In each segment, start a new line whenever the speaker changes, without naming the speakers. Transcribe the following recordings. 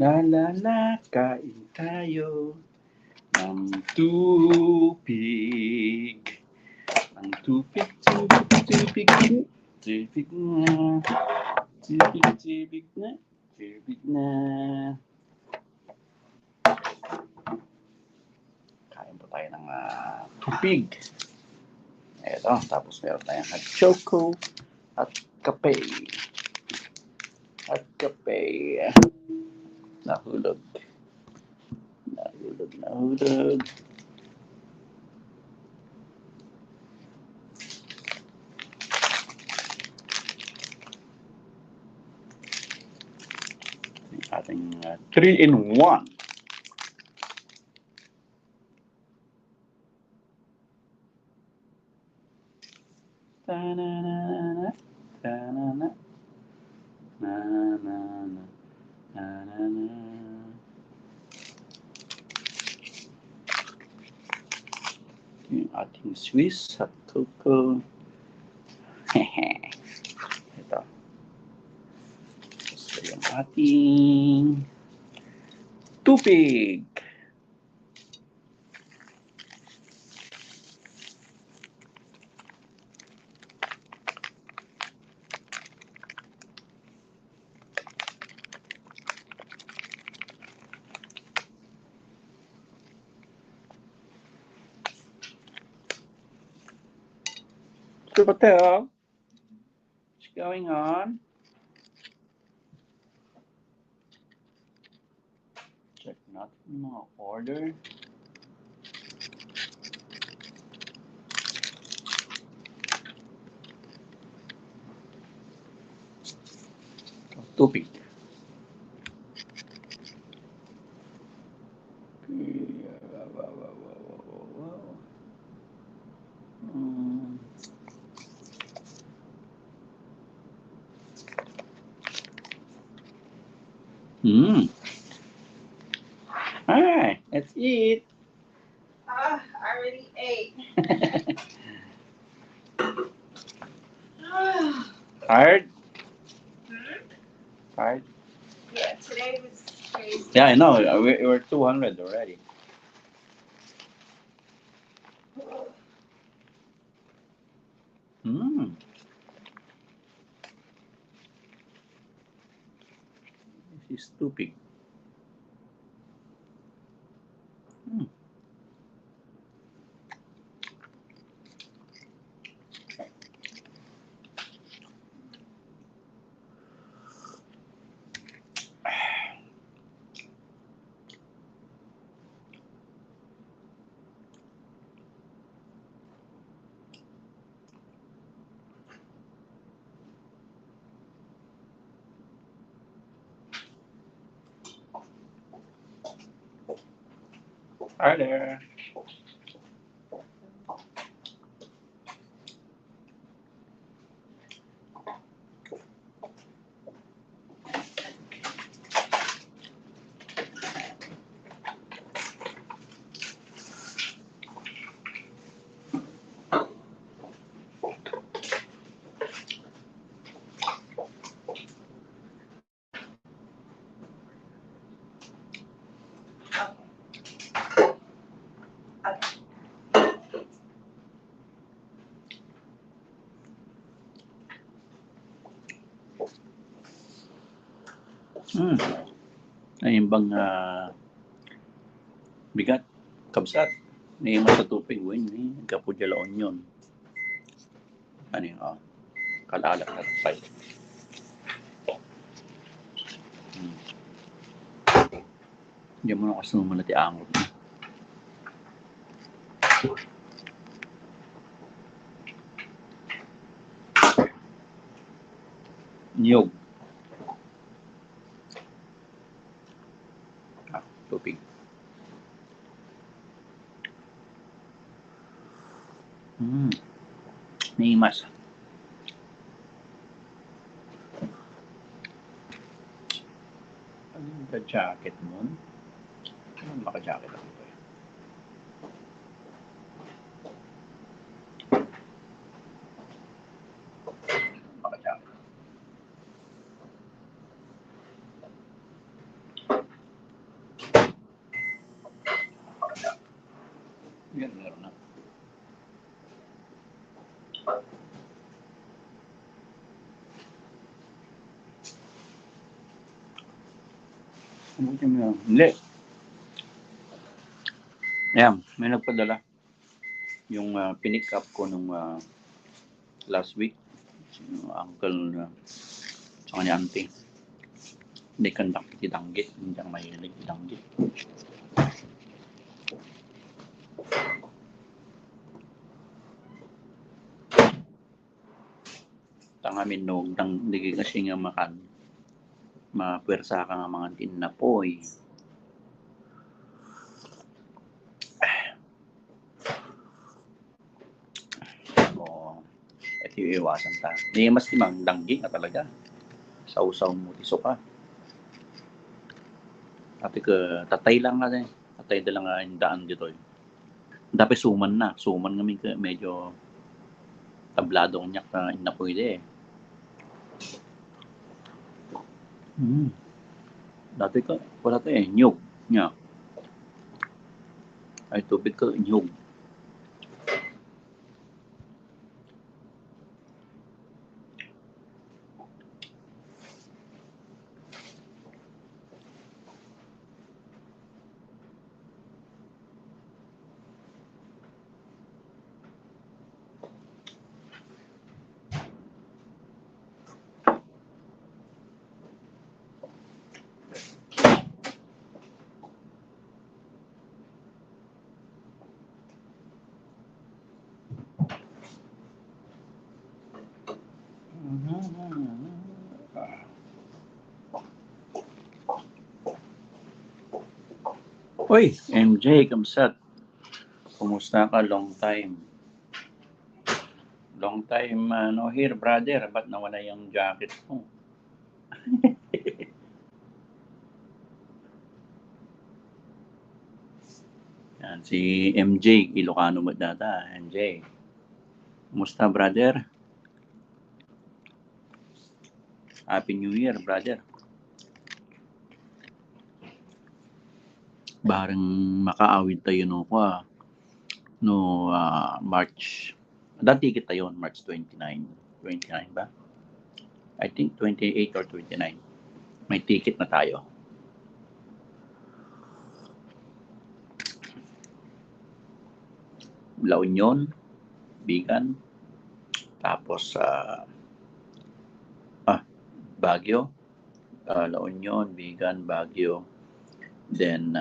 La la la, kain tayo ng tubig. Ang tubig, tubig, tubig, tubig na. Tubig, tubig na, tubig na. Kain po tayo ng tubig. Ito, tapos meron tayong hot choco at kape. At kape. Nahulog. Nahulog, nahulog. Ating 3-in-1. Ta-na-na-na, ta-na-na, na-na-na, na-na-na. Yung ating Swiss hot cocoa. Ito. Gusto yung ating tubig. So, Patel, what's going on? Check nothing, no order. Tubig. Alright, let's eat.
I already ate.
Tired?
Hmm?
Tired?
Yeah, today was crazy.
Yeah, I know. We're 200 already. This is stupid. Hi there. Ayun bang bigat, kabsat. May sa tupig, win, nagkapudya la onion. Ano yun, kalalat at pay. Hindi mo na kasi naman ti angot. Niyog. Tupig. Naimas. Ano yung jacket mo? Ano maka-jacket ako ito? Maka-jacket. Yan, meron na. Hindi. Ayan, may nagpadala. Yung pinick up ko nung last week. Yung uncle tsaka ni auntie. Hindi kandak itanggit. Hindi ang mahilig itanggit. Tangamin no, hindi kasi nga makan. Mapwersa ka nga mga tinapoy. At iiwasan ta. Hindi mas timang danggi na talaga. Sausaw mo tiso ka. Tapi ka tatay lang nga eh. Tatay da lang nga yung daan dito eh. Dapat suman na. Suman nga medyo tabladong nyak na inapoy eh. Dati ka, wala to eh. Nyug. Nya. Ay tubig ka, nyug. Uy, MJ, kamsat. Kumusta ka? Long time. Long time no here, brother. Ba't nawala yung jacket mo? Yan, si MJ, Ilocano mo data. MJ. Kumusta, brother? Happy New Year, brother. Barang makaawid tayo no March. Dati kita yon March 29. 29 ba? I think 28 or 29. May ticket na tayo. La Union, Bigan, tapos Baguio, La Union, Bigan, Baguio, then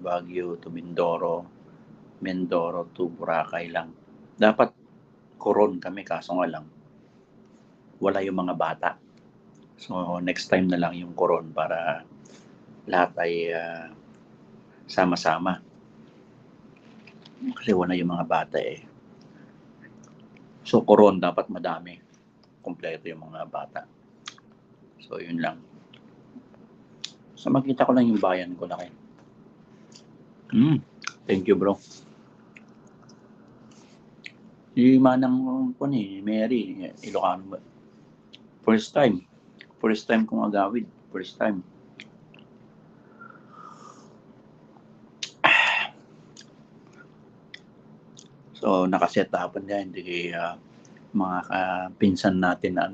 Baguio to Mindoro, Mindoro to Boracay lang. Dapat Coron kami, kaso nga lang wala yung mga bata. So next time na lang yung Coron para lahat ay sama-sama. Kasi wala yung mga bata eh. So Coron dapat madami. Kompleto yung mga bata. So yun lang. So makita ko lang yung bayan ko laki. Thank you, bro. Si Manang ko ni Mary, Ilocano. First time kong agawid. First time. So nakaset upan din hindi mga pinsan natin na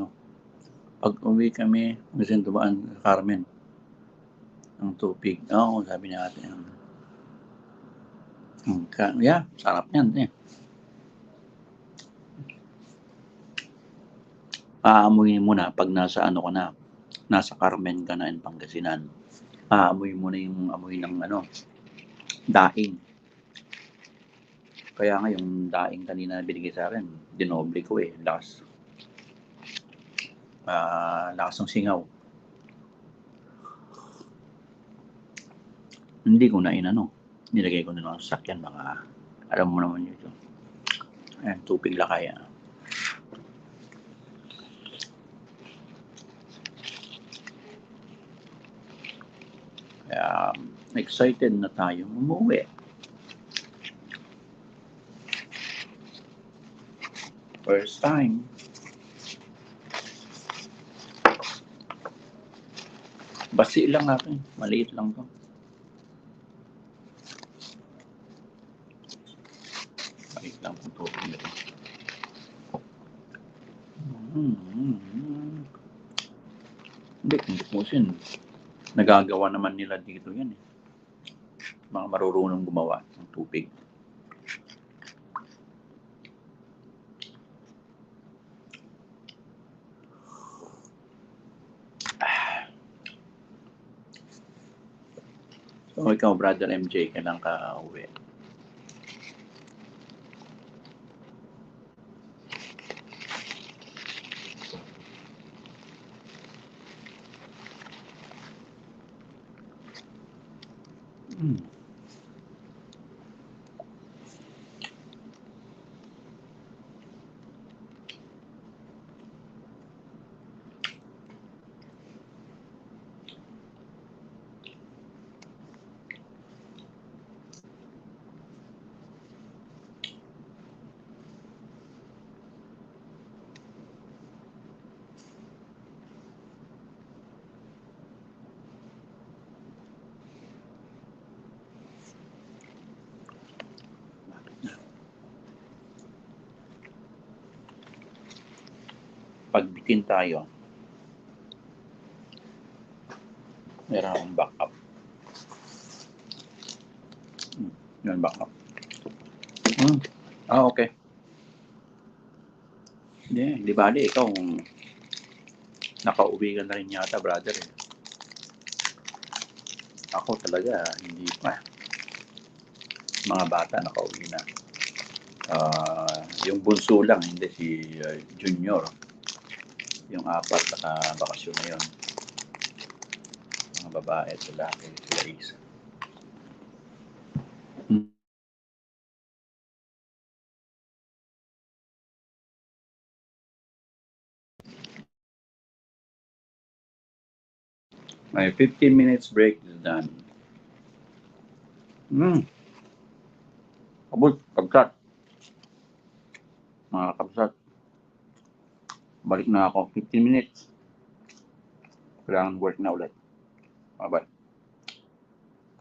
pag uwi kami, gusto tubaan Carmen ng tubig. Oo, sabi natin. Yeah, sarap yan eh. Aamuyin mo na pag nasa nasa Carmen ka na in Pangasinan. Aamuyin mo na yung amoy ng daing. Kaya nga yung daing kanina binigay sa akin, dinoble ko eh, lakas ng singaw. Hindi ko na nilagay ko na lang sa sakyan, alam mo naman yun. Ayan, tupig lakay. Kaya excited na tayo umuwi. First time. Basi lang natin. Maliit lang to. Wait lang kung tubig nito. Hindi, kung tupusin. Nagagawa naman nila dito yan eh. Mga marurunong gumawa ng tubig. So, ikaw, Brother MJ, kailan ka uwi? Pagbitin tayo, meron akong backup. Yan, backup. Okay. Hindi bali, ikaw nakauwi ka na rin yata, brother. Ako talaga, hindi pa. Mga bata nakauwi na. Yung bunso lang, hindi si Junior. Yung apat bakasyon na yun. Mga babae at lalaki, sila isa. My 15 minutes break is done. Abot, kabsat. Mga kabsat. Balik na ako. 15 minutes. Kailangan work na ulit. Bye-bye.